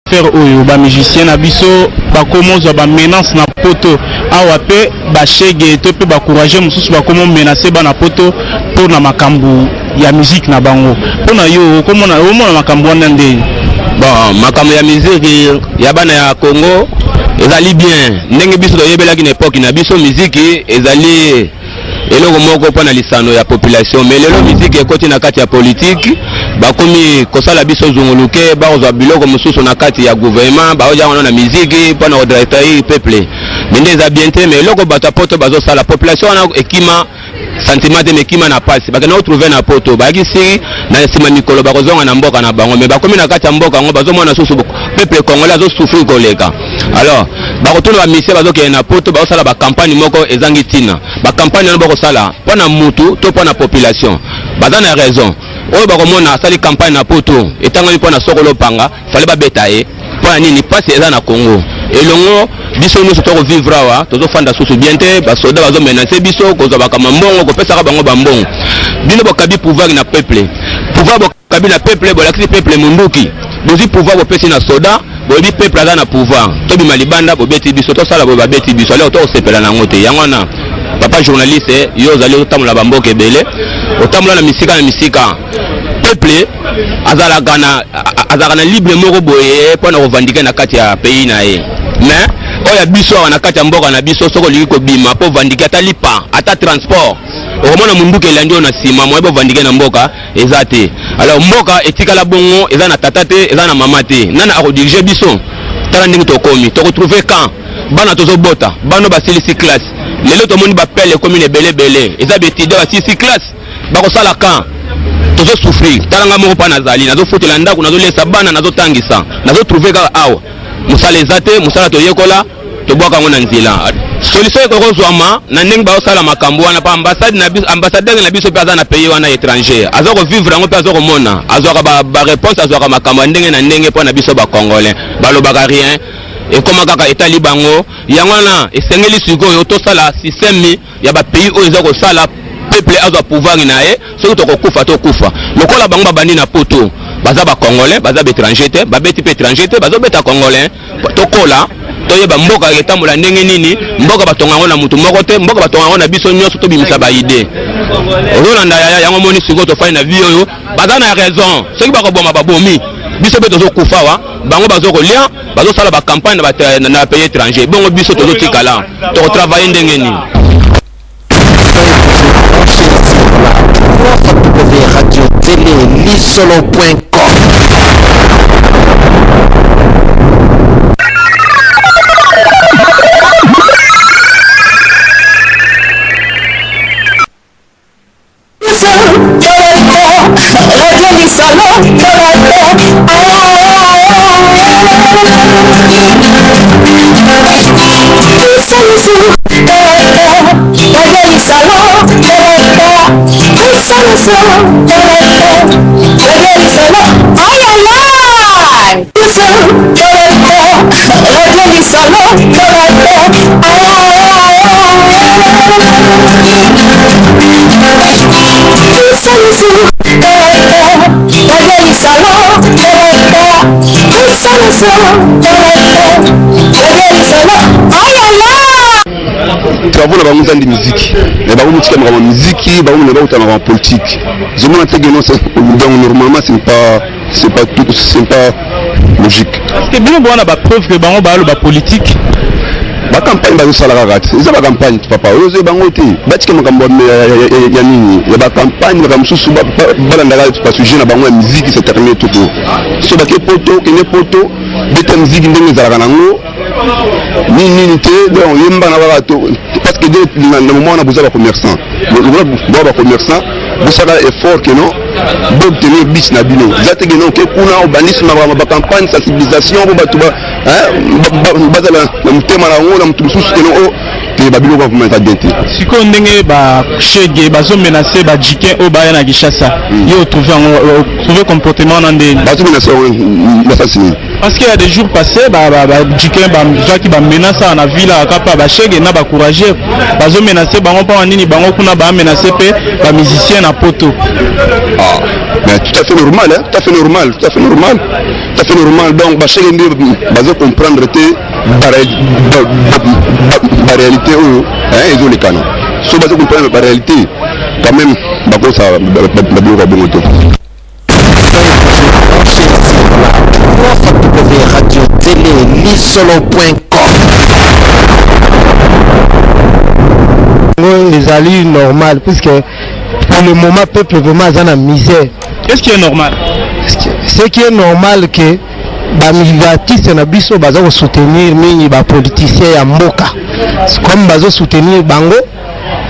Affaire oyo ba musiciens na biso bakomo zwa ba menaces na poto awa pe ba chegue to pe ba courageux mosusu bakomo menacer bana poto po na makambu ya musique na bango. Po na yo okomona omona makambu wana ndeni? Bon, makambo ya musique ya bana ya Congo ezali bien ndenge biso toyebelaki na epoque na biso musique ezali eloko moko mpo na lisano ya population mais lelo miziki ekoti na kati ya politike bakomi kosala biso zunguluke bakozwa biloko mosusu na kati ya gouvernement baoja wana na miziki mpo na kodraitrair peuple me nde eza bien te mais eloko bato ya poto bazosala population wana ekima sentiment te mekima na pasi bakenda kotrouve na poto bayaki si na nsima mikolo bakozonga na mboka na bango me bakomi na kati ya mboka yango bazomona susu peuple congolais azosouffrir koleka alors bakotuna bamisie bazokende na poto bazosala bacampagne moko ezangi ntina bacampagne wana bakosala mpo na mutu to mpo na population baza na raison oyo bakomona asali campagne na poto etangami mpo na sokolo panga fale babeta ye mpo na nini mpasi eza na congo elongo biso nyonso tokovivre awa tozofanda susu bien te basoda bazomenase biso kozwa bakama mbongo kopesaka bango bambongo bino bokabi pouvoir na peuple pouvoir bokabi na peuple bolakisi peuple munduki bozwi pouvoir bopesi na soda boyebi peuple aza na pouvoir tobima libanda bobeti biso tosala boye babeti biso alors tokosepela na yango te yango wana papa journaliste yo ozali otambola bamboka ebele otambola na misika na misika peuple azalaka na azalaka na libre moko boye mpo na kovandike na kati ya pays na ye mais oyo ya biso awa na kati ya mboka na biso soki olingi kobima mpo ovandike ata lipa ata transport okomona munduki elandi oyo na nsima moye bovandike na mboka eza te alors mboka etikala bongo eza na tata te eza na mama te nani akodirige biso tala ndenge tokomi tokotrouve camp bana tozobota bano basilisi classe lelo tomoni bapele ekomi na ebele ebele eza baetudiant basilisi classe bakosala camp tozo souffrir tala nga moko mpa nazali nazofutela ndako nazolesa bana nazotangisa nazotrouve kaka awa mosala eza te mosala toyekola tobwaka yango na nzela solution ekoki kozwama na ndenge bazosala makambo wana pa ambassade na biso ambassadeur na biso mpe aza na pays wana étranger aza kovivre yango mpe aza komona azwaka baréponse ba azwaka makambo ya ndenge na ndenge mpo na biso bacongolais balobaka rien ekoma kaka etali bango yango wana esengeli sikoyo tosala système ya ba pays oyo eza kosala peuple azwa pouvoir na ye soki tokokufa tokufa lokola bango babandi na poto baza ba congolais baza ba étranger te babeti mpe étranger te bazobeta congolais tokola toyeba mboka etambola ndenge nini mboka batonga yango na motu moko te mboka batonga yango na biso nyonso tobimisa baide ozolanda yaya yango moni sikoyo tofandi na vie oyo baza na raison soki bakoboma babomi biso mpe tozokufa wa bango bazokolia bazosala bacampagne na bapays étranger bongo biso tozotikala tokotravaille ndenge nini Radio Télé Lisolo.com. Travaux na bango eza nde miziki mais bango motika makambo ya miziki bango mona bakuta makambo ya politique ozomona te que non donc normalement ce n'est pas c'est pas tout c'est pas logique. Parce que bino bowana ba preuve que bango baaloba politique. Bacampagne bazosala kaka te eza bacampagne papa oyo ozoyeba yango te batika makambo ya nini ya bacampagne makambo mosusu balandaka basujet na bango ya miziki c'est terminé toko so bake poto kende poto beta miziki ndenge ezalaka nango nini nini te donc yemba na kaka to parce que na moment wana boza bacommerçant lokola boza bacommerçant bosala effort ke non boobtenir but na bino eza te ke non ke kuna obandisi makambo bacampagne sensibilisation po bato bazala na motema na yango na moto mosusu ke non o te babiloko ya vraiment eza bien te. Sikoyo ndenge ba chegue bazo menacer ba jikin oyo baya na Kinshasa yo otrouve yango otrouve comportement wana ndenge bazo menacer yango na sens nini? Parce qu'il y a des jours passés ba ba ba jikin bazwaki ba menace awa na ville awa kaka ba chegue na ba courageux bazo menacer bango mpo na nini bango kuna ba menacer mpe ba musiciens na poto. Ah. Mais tout à fait normal, hein? Tout à fait normal, tout à fait normal, tout à fait normal. Donc bashege nde bazo comprendre te baréalité oyo ezolekana. So bazo comprendre baréalité quand même, bakosala babiloko ya bongo te. Radio télé lisolo.com. Ezali normal, puisque pour le moment peuple vraiment aza na misère. Qu'est-ce qui est normal? Ce qui est normal, que baartiste na biso baza kosoutenir mingi bapoliticien ya mboka. Comme bazosoutenir bango,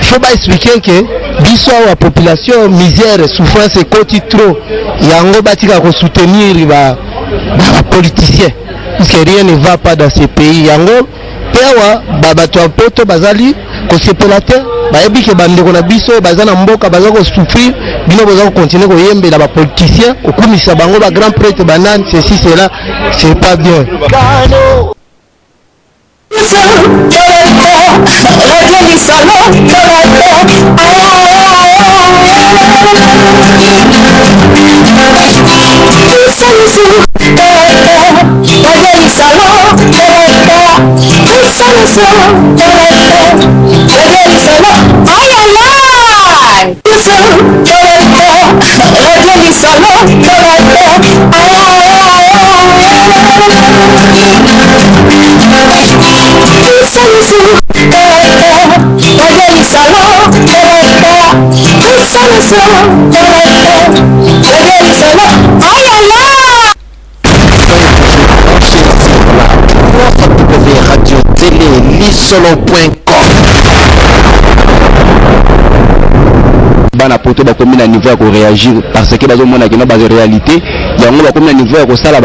faut baexpliquer que biso awa population, misère, souffrance ekoti trop. Yango batika kosoutenir bapoliticien, puisque rien ne va pas dans ce pays. Yango mpe awa bato ya poto bazali kosepela te. Bayebi ke bandeko na biso baza na mboka, baza kosouffrir. Bino boza kocontinuer koyembela bapoliticien, kokumisa bango, bagrand prêtre, banani, ceci, cela, c'est pas bien. Radio Lisolo. Radio Lisolo. Radio Lisolo. Radio Lisolo. Radio Lisolo. Radio Lisolo. Radio télé lisolo.com. Bana poto bakomi na niveau ya koréagir parce que bazomona kino baréalité yango. Bakomi na niveau ya kosala,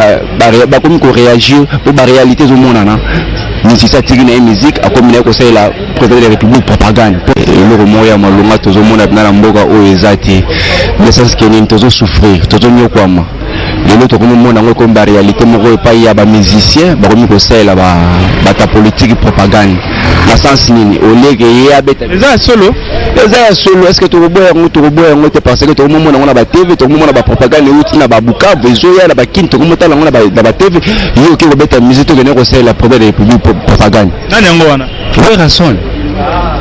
bakomi koréagir mpo baréalité ezomonana. Musicien atiki na ye musique, akomi na ye kosalela président de la République propagande. Eloko moko ya malonga tozomona mpena na mboka oyo eza te. L'essence ke nini, tozosouffrir, tozonyokwama. Lelo tokomi omona yango ekomi baréalité moko epai ya bamusicien, bakomi kosalela bato ya politique propagande. Na sens nini? Oleke ye abeta. Eza ya solo? Eza ya solo. Est ce que tokoboya yango? Tokoboya yango te, parce que tokomomona yango na batv, tokomomona bapropagande euti na babukavu, ezoya na bakini, tokomotala yango na batv. Ye oke kobeta musique, tokende kosalela président de République propagande. Nani yango wana? Werrason.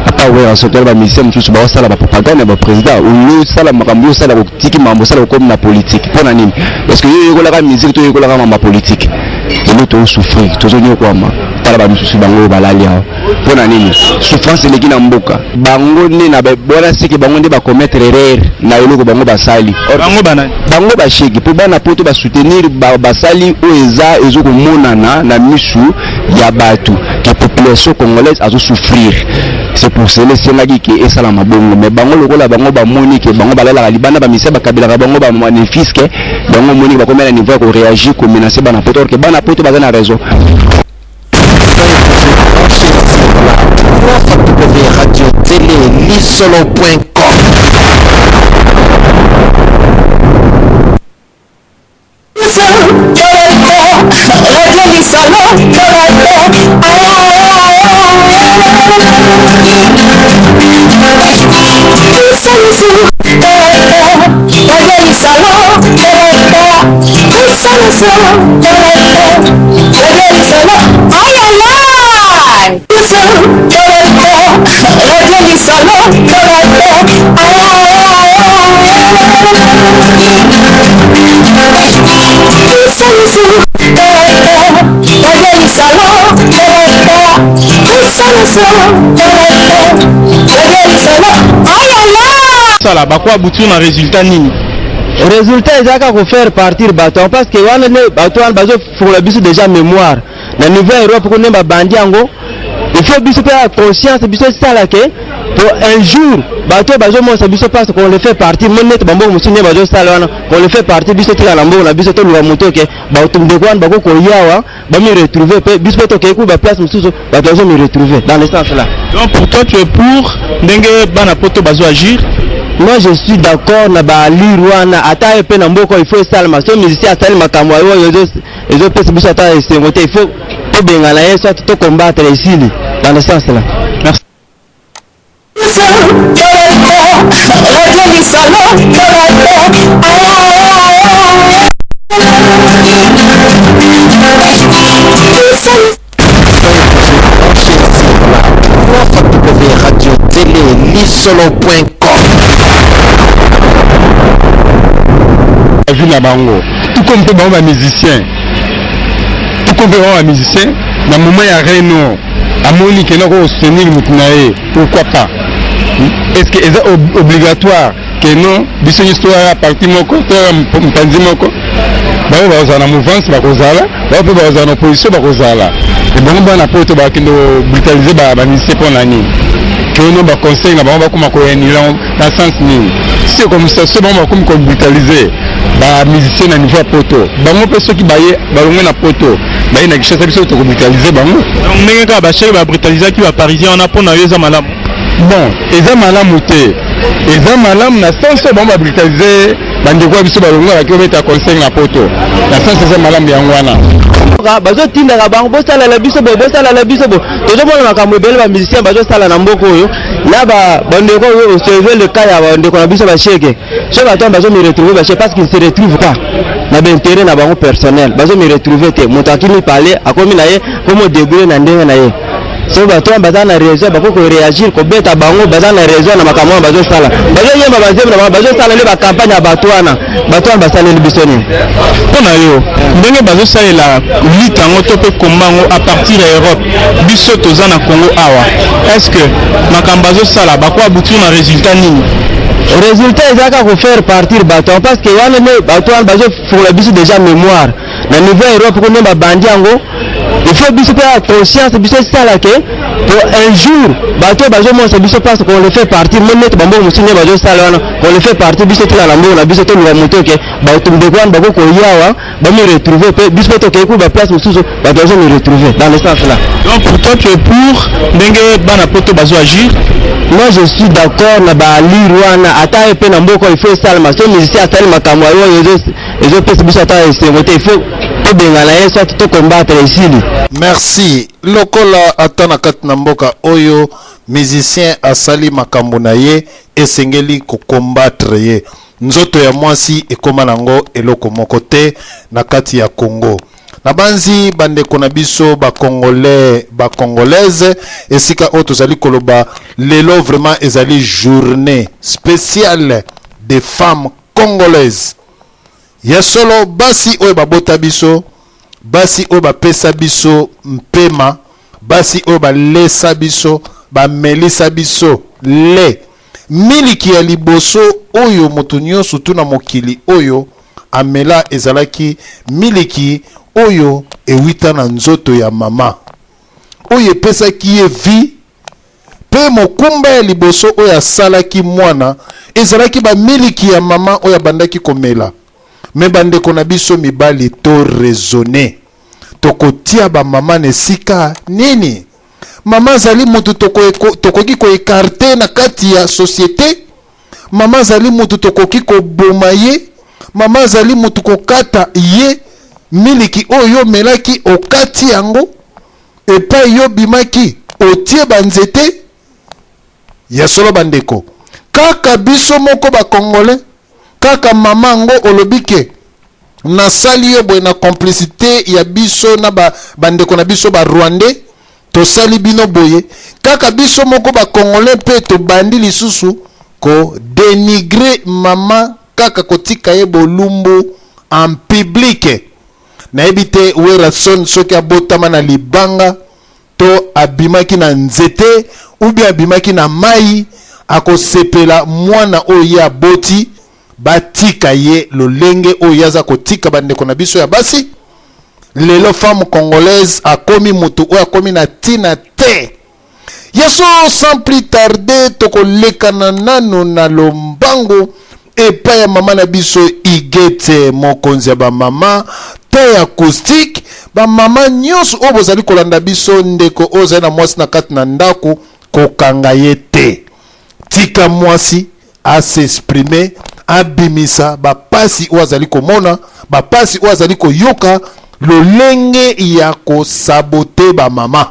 Ata Werrason, tala bamusicien mosusu baosala bapropagande ya baprésident. Osala makambo, osala kotiki makambo, osala kokomi na politique mpo na nini? Est ce que yo oyekolaka musique to oyekolaka makambo ya politique? Lelo tozosouffrir, tozonyokwama. Tala bamisusu, bango oyo balali awa, mpo na nini? Souffrance eleki na mboka. Bango nde na wana seke, bango nde bacommettre erreur na eloko bango basali. Bango banani? Bango bashege, mpo bana poto basoutenir basali oyo eza ezokomonana na misu ya bato ke population congolaise azosouffrir. C'est pour cela esengaki ke esalama bongo. Mais bango, lokola bango bamoni ke bango balalaka libanda, bamisia bakabelaka bango bamanéfice, bango omoni bakomi na niveau ya koréagir, komenacer bana poto, or ke bana poto baza na raison. Radio télé lisolo.com. Radio Lisolo. Radio Lisolo. Radio Lisolo. Radio Lisolo. Radio Lisolo. Radio Lisolo. Sala bakoaboutir na résultat nini? Résultat eza kaka kofaire partir bato, parce que wana nde bato wana bazofungola biso déjà mémoire na niveau ya Europe. Kuna nde babandi yango. Il faut biso mpe ya conscience biso esala ke po un jour bato oyo bazomonisa biso parce qu'on le fait partir mo neti bamboka mosusu nde bazosala wana, qu'on le fait partir. Biso tika na mboka na biso, toluka moto ke bato ndeko wana bako koyawa bami retrouver, mpe biso mpe tokei ku baplace mosusu, bato bazomi retrouver dans le sens là. Donc pour toi, tu es pour ndenge bana poto bazo agir? Moi, je suis d'accord na baalire wana. Ata ye mpe na mboka, il faut esalema. So musicien asali makambo oyo ezopesa biso ata esengo te, il faut tobengana ye, soit tocombattre, esili dans le sens là. Merci. Radio Lisolo. Lisolo.com. Vie na bango tout comme mpe bango bamusicien, tout comme mpe bango bamusicien na moment ya reno amoni kende ko soutenir motu na ye, pourquoi pas? Est ce que eza obligatoire ke non, biso nyonso toyaka parti moko, toyaka mopanzi moko? Bango bakozala na mouvance, bakozala bango mpe bakozala na opposition, bakozala ebongo bana poto bakende kobrutaliser bamusicien mpo na nini? Keno baconseil na bango bakoma koannuler na sens nini? Si comme ça, so bango bakomi kobrutaliser bamusicien na niveau ya poto, bango mpe soki baye balongwe na poto, baye na Kinshasa, biso tokobrutaliser bango. Donc ndenge kaka bashege babrutalisaki baparisien wana, mpo na yo eza malamu? Bon, eza malamu te. Eza malamu na sens oyo bango babrutaliser bandeko ya biso balongwa, baki obeta conseil na poto, na sens eza malamu yango wana. Bazotindaka bango bosalela biso boye, bosalela biso boye. Tozomona makambo ebele bamusicien bazosala na mboka oyo na bandeko oyo. Observe le cas ya bandeko na biso bashege. So bato wana bazomi retrouver, bashege, parce qu'ils se retrouvent pas na baintérêt na bango personnel. Bazomi retrouver te. Moto akimi pale, akomi na ye komo débrouiller na ndenge na ye. So bato wana baza na raison, bakoki koréagir, kobeta bango. Baza na raison na makambo wana bazosala. Bazoyemba banzembo na bango, bazosala nde bacampagne ya bato wana. Bato wana basaleli biso nini? Mpo na yo, ndenge bazosalela lutte yango to mpe komba yango à partir ya Europe, biso toza na Congo awa, est ce que makambo bazosala bako aboutir na résultat nini? Résultat eza kaka kofaire partir bato, parce que wana nde bato wana bazofungola biso déjà mémoire na niveau ya Europe ko nde babandi yango. Il faut biso mpe ya conscience biso esala ke po un jour bato oyo bazomonisa biso parce qu'on le fait partir mo neti bambongo mosusu nde bazosala wana, qu'on le fait partir. Biso tila na mbongo na biso, toluka moto ke bato ndeko wana bako koya awa, bami retrouver mpe. Biso mpe tokei ku baplace mosusu, bato bazomi retrouver dans le sens là. Donc pour toi, tu es pour ndenge bana poto bazo agir? Moi, je suis d'accord na balire wana. Ata ye mpe na mboka, il faut esalema. So musicien asali makambo oyo ezopesa biso ata esengo te, il faut tobengana ye, soit tocombattre, esili. Merci. Lokola ata na kati na mboka oyo musicien asali makambo na ye, esengeli kocombattre ye. Nzoto ya mwasi ekóma nango eloko moko te na kati ya Congo. Nabanzi bandeko na biso bacongolais, bacongolaise, esika oyo tozali koloba lelo, vraiment ezali journée spéciale des femmes congolaises. Ya solo, basi oyo babota biso, basi oyo bapesa biso mpema, basi oyo balesa biso, bamelisa biso le miliki ya liboso oyo moto nyonso tu na mokili oyo amela, ezalaki miliki oyo ewita na nzoto ya mama oyo epesaki ye vie. Mpe mokumba ya liboso oyo asalaki mwana ezalaki bamiliki ya mama oyo abandaki komela. Me bandeko na biso mibali, to raisonner, tokotia bamama na esika nini? Mama azali motu tokoki koécarter na kati ya société. Mama azali motu tokoki koboma ye. Mama azali motu kokata ye miliki oyo omelaki, okati yango epai yo bimaki, otie banzete. Ya solo, bandeko, kaka biso moko bacongolais, kaka mama yango olobi ke nasali yo boye na complicité ya biso na bandeko na biso barwandais, tosali bino boye. Kaka biso moko bacongolais mpe tobandi lisusu kodénigrer mama, kaka kotika ye bolumbu en public. Nayebi te Werrason soki abotama na libanga to abimaki na nzete ubi abimaki na mai, akosepela mwana oyo ye aboti batika ye lolenge oyo ye aza kotika bandeko na biso ya basi. Lelo femme congolaise akomi motu oyo akomi na ntina te. Yeso, sans plus tarder, tokolekana nanu na lombangu epai ya mama na biso Igete, mokonzi ya bamama te acoustique. Bamama nyonso oyo bozali kolanda biso, ndeko oyo ozali na mwasi na kati na ndako, kokanga ye te. Tika mwasi as'exprimer, abimisa bapasi oyo azali komona, bapasi oyo azali koyoka, lolenge ya kosaboter bamama.